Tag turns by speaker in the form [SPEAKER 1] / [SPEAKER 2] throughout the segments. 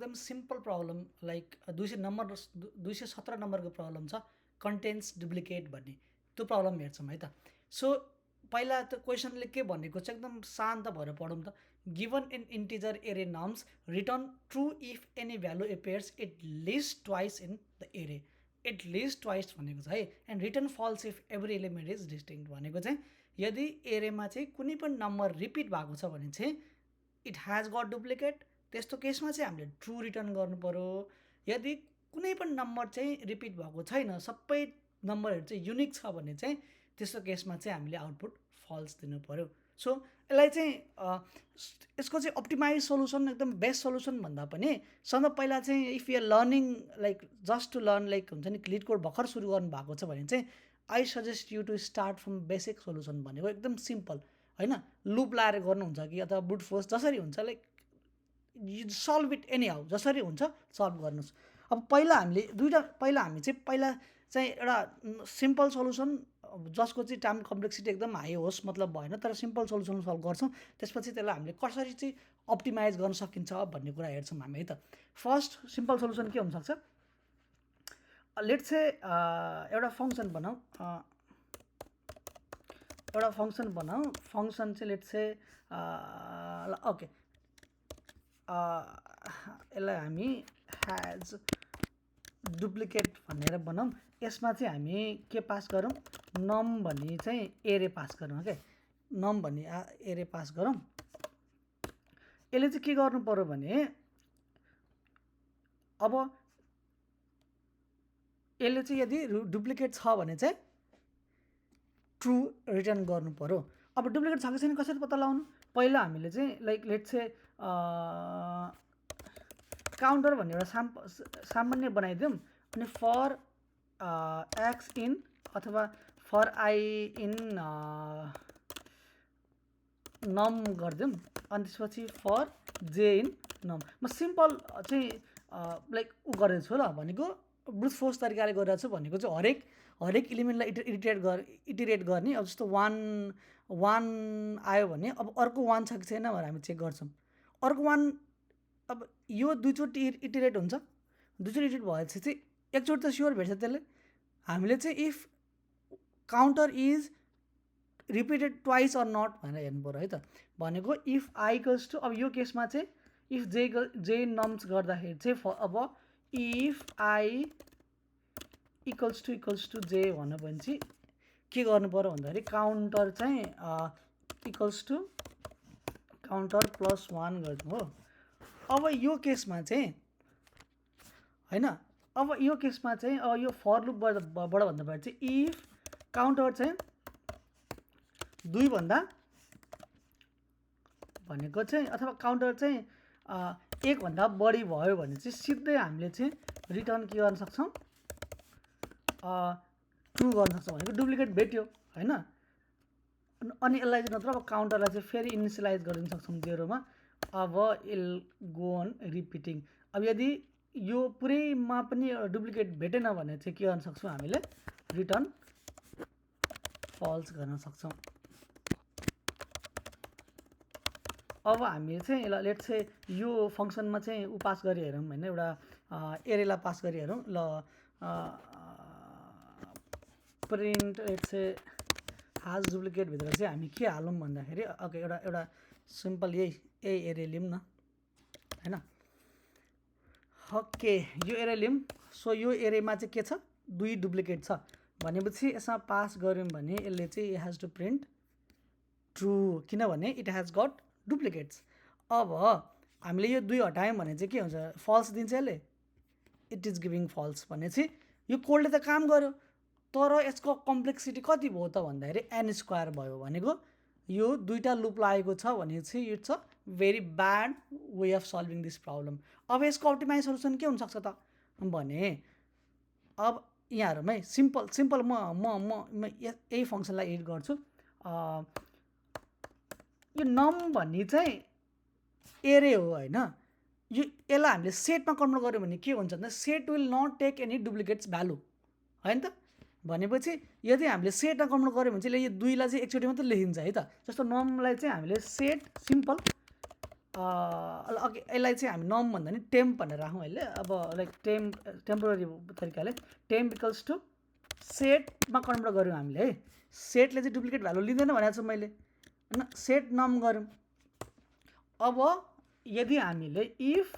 [SPEAKER 1] एकदम simple problem like 217 नम्बरको problem छ कन्टेन्ट्स डुप्लिकेट भन्ने त्यो प्रब्लम हेर्छौँ है त। सो पहिला त क्वेसनले के भनेको छ एकदम शान्त भएर पढौँ त। Given in integer array nums return true if any value appears at least twice in the array. At least twice भनेको छ है। And return false if every element is distinct भनेको चाहिँ यदि एरेमा चाहिँ कुनै पनि नम्बर रिपिट भएको छ भने चाहिँ इट हैज़ गट डुप्लिकेट, त्यस्तो केसमा चाहिँ हामीले ट्रु रिटर्न गर्नु पर्यो। यदि कुनै पनि नम्बर चाहिँ रिपिट भएको छैन, सबै नम्बरहरू चाहिँ युनिक छ भने चाहिँ त्यस्तो केसमा चाहिँ हामीले आउटपुट फल्स दिनु पर्यो। सो यसलाई चाहिँ यसको चाहिँ अप्टिमाइज सोल्युसन एकदम बेस्ट सोल्युसन भन्दा पनि सबभन्दा पहिला चाहिँ if you are learning like just to learn like हुन्छ नि लिड कोड भर्खर सुरु गर्नु भएको छ भने चाहिँ I suggest you to start from basic solution भनेको एकदम सिम्पल होइन। लुप लाएर गर्नुहुन्छ कि अथवा ब्रुट फोर्स जसरी हुन्छ like you solve it any how, जसरी हुन्छ सल्भ गर्नुहोस्। अब पहिला हामी चाहिँ एउटा सिम्पल सोल्युसन जसको चाहिँ टाइम कम्प्लेक्सिटी एकदम हाई होस् मतलब भएन, तर सिम्पल सोल्युसन सल्भ गर्छौँ। त्यसपछि त्यसलाई हामीले कसरी चाहिँ अप्टिमाइज गर्न सकिन्छ भन्ने कुरा हेर्छौँ हामी है त। फर्स्ट सिम्पल सोल्युसन के हुनसक्छ, लेट्स से एउटा फङ्सन बनाऊ, फङ्सन चाहिँ लेट्स से ओके यसलाई हामी ह्याज डुप्लिकेट भनेर बनाऊँ। यसमा चाहिँ हामी के पास गरौँ, नम भन्ने चाहिँ एरे पास गरौँ क्या, नम भन्ने एरे पास गरौँ। यसले चाहिँ के गर्नु पर्यो भने अब यसले चाहिँ यदि डुप्लिकेट छ भने चाहिँ ट्रु रिटर्न गर्नु पर्यो। अब डुप्लिकेट छ कि छैन कसरी पत्ता लगाउनु, पहिला हामीले चाहिँ लाइक लेट्स से काउन्टर भन्ने एउटा सामान्य बनाइदिउँ। अनि फर एक्स इन अथवा फर आई इन नम गरिदिउँ। अनि त्यसपछि फर जे इन नम। म सिम्पल चाहिँ लाइक गरेको छु ल, भनेको ब्रुट फोर्स तरिकाले गरिरहेको छु भनेको चाहिँ हरेक इलिमेन्टलाई इटिरेट गर्ने। अब जस्तो वान आयो भने अब अर्को वान छ कि छैन भनेर हामी चेक गर्छौँ। अर्को वान अब यो दुईचोटि इटिरेट हुन्छ, दुईचोटि इटिरेट भएपछि चाहिँ एकचोटि त स्योर भेट्छ त्यसले। हामीले चाहिँ if counter is repeated twice or not भनेर हेर्नु पऱ्यो है त। भनेको इफ आई इक्वल्स टु, अब यो केसमा चाहिँ इफ जे नम्स गर्दाखेरि चाहिँ अब इफ आई इक्वल्स टु जे भन्नु भने चाहिँ के गर्नु पऱ्यो भन्दाखेरि काउन्टर चाहिँ इक्वल्स टु काउन्टर प्लस 1 गर्नु हो। अब यो केसमा चाहिँ होइन, अब यो केसमा चाहिँ अब यो फर लुपबाट भन्दा चाहिँ इफ काउन्टर चाहिँ 2 भन्दा भनेको चाहिँ अथवा काउन्टर चाहिँ 1 भन्दा बढी भयो भने चाहिँ सिधै हामीले चाहिँ रिटर्न के गर्न सक्छौँ, ट्रु गर्न सक्छौँ। भनेको डुप्लिकेट भेट्यो होइन। अनि यसलाई चाहिँ नत्र अब काउन्टरलाई चाहिँ फेरि इनिसियलाइज गरिदिन सक्छौँ 0 मा। अब इल गो अन रिपिटिङ। अब यदि यो पुरैमा पनि डुप्लिकेट भेटेन भने चाहिँ के गर्न सक्छौँ, हामीले रिटर्न फल्स गर्न सक्छौँ। अब हामीले चाहिँ यसलाई लेट्स से यो फङ्सनमा चाहिँ पास गरी हेरौँ होइन, एउटा एरेलाई पास गरी हेरौँ ल। प्रिन्ट लेट्स से हाज डुप्लिकेट भित्र चाहिँ हामी के हालौँ भन्दाखेरि ओके एउटा सिम्पल यही एरे लिउँ न होइन। ओके यो एरे लिउँ। सो यो एरेमा चाहिँ के छ, 2 डुप्लिकेट छ भनेपछि यसमा पास गऱ्यौँ भने यसले चाहिँ हेज टु प्रिन्ट ट्रु, किनभने इट हेज गट डुप्लिकेट्स। अब हामीले यो 2 हटायौँ भने चाहिँ के हुन्छ, फल्स दिन्छ यसले, इट इज गिभिङ फल्स भनेपछि यो कोडले त काम गर्यो, तर यसको कम्प्लेक्सिटी कति भयो त भन्दाखेरि n स्क्वायर भयो। भनेको यो 2टा लुप लागेको छ भने चाहिँ it's a very bad way of solving this problem. अब यसको अप्टिमाइज सोल्युसन के हुनसक्छ त भने अब यहाँहरूमै सिम्पल म यही फङ्सनलाई एड गर्छु। यो नम भन्ने चाहिँ एरे हो होइन। यो यसलाई हामीले सेटमा कन्भर्ट गऱ्यो भने के हुन्छ भन्दा set will not take any duplicates value होइन त। भनेपछि यदि हामीले सेटमा कन्भर्ट गऱ्यो भने चाहिँ यो 2लाई चाहिँ एकचोटि मात्रै लेखिन्छ है त। जस्तो नमलाई चाहिँ हामीले सेट सिम्पल ओके यसलाई चाहिँ हामी नम भन्दा नि टेम्प भनेर राखौँ अहिले अब लाइक टेम्पोररी तरिकाले टेम्प इक्वल्स टु सेटमा कन्भर्ट गऱ्यौँ हामीले है सेटले चाहिँ डुप्लिकेट भ्यालु लिँदैन भनेको छु मैले होइन सेट नम गऱ्यौँ अब यदि हामीले इफ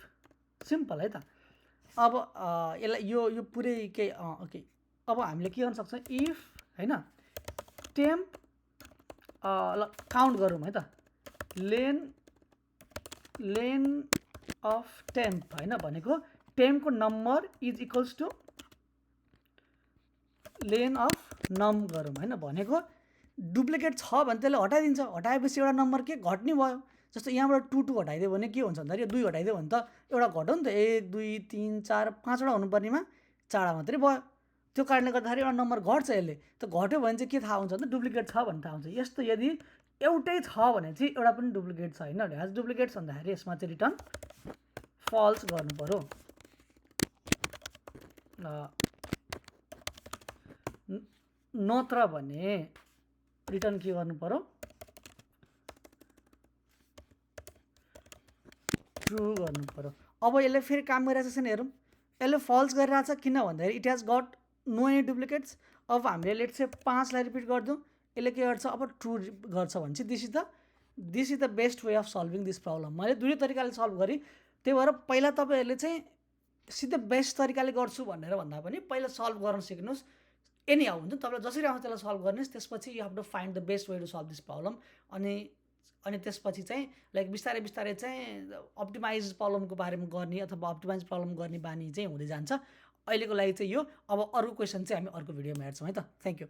[SPEAKER 1] सिम्पल है त अब यसलाई यो पुरै के ओके अब हामीले के गर्न सक्छौँ इफ होइन टेम्प ल काउन्ट गरौँ है त लेन अफ टेम्प होइन भनेको टेम्पको number is equals to len of num गरौँ होइन भनेको डुप्लिकेट छ भने त्यसले हटाइदिन्छ हटाएपछि एउटा नम्बर के घट्ने भयो जस्तो यहाँबाट 2 2 हटाइदियो भने के हुन्छ भन्दाखेरि 2 हटाइदियो भने त एउटा घट्यो नि त 1 2 3 4 5वटा हुनुपर्नेमा 4वटा मात्रै भयो त्यो कारणले गर्दाखेरि एउटा नम्बर घट्छ यसले त घट्यो भने चाहिँ के थाहा हुन्छ भने डुप्लिकेट छ भन्ने थाहा हुन्छ यस्तो यदि एउटै छ भने चाहिँ एउटा पनि डुप्लिकेट छैन ह्याज डुप्लिकेट्स भन्दाखेरि यसमा चाहिँ रिटर्न फल्स गर्नु पर्यो नत्र भने रिटर्न के गर्नु पर्यो ट्रु गर्नु पर्यो अब यसले फेरि काम गरिरहेको छैन हेरौँ यसले फल्स गरिरहेछ किन भन्दाखेरि it has got no any duplicates अब हामीले लेट्स से 5लाई रिपिट गरिदिउँ यसले के गर्छ अब ट्रु गर्छ भने चाहिँ this is the best way of solving this problem मैले दुई तरिकाले सल्भ गरेँ त्यही भएर पहिला तपाईँहरूले चाहिँ सिधै बेस्ट तरिकाले गर्छु भनेर भन्दा पनि पहिला सल्भ गर्न सिक्नुहोस् एनी हाउ हुन्छ तपाईँलाई जसरी आउँछ त्यसलाई सल्भ गर्नुहोस् त्यसपछि you have to find the best way to solve this problem अनि त्यसपछि चाहिँ लाइक बिस्तारै बिस्तारै चाहिँ अप्टिमाइज प्रब्लमको बारेमा गर्ने अथवा अप्टिमाइज प्रब्लम गर्ने बानी चाहिँ हुँदै जान्छ अहिलेको लागि चाहिँ यो अब अर्को क्वेसन चाहिँ हामी अर्को भिडियोमा हेर्छौँ है त थ्याङ्क यू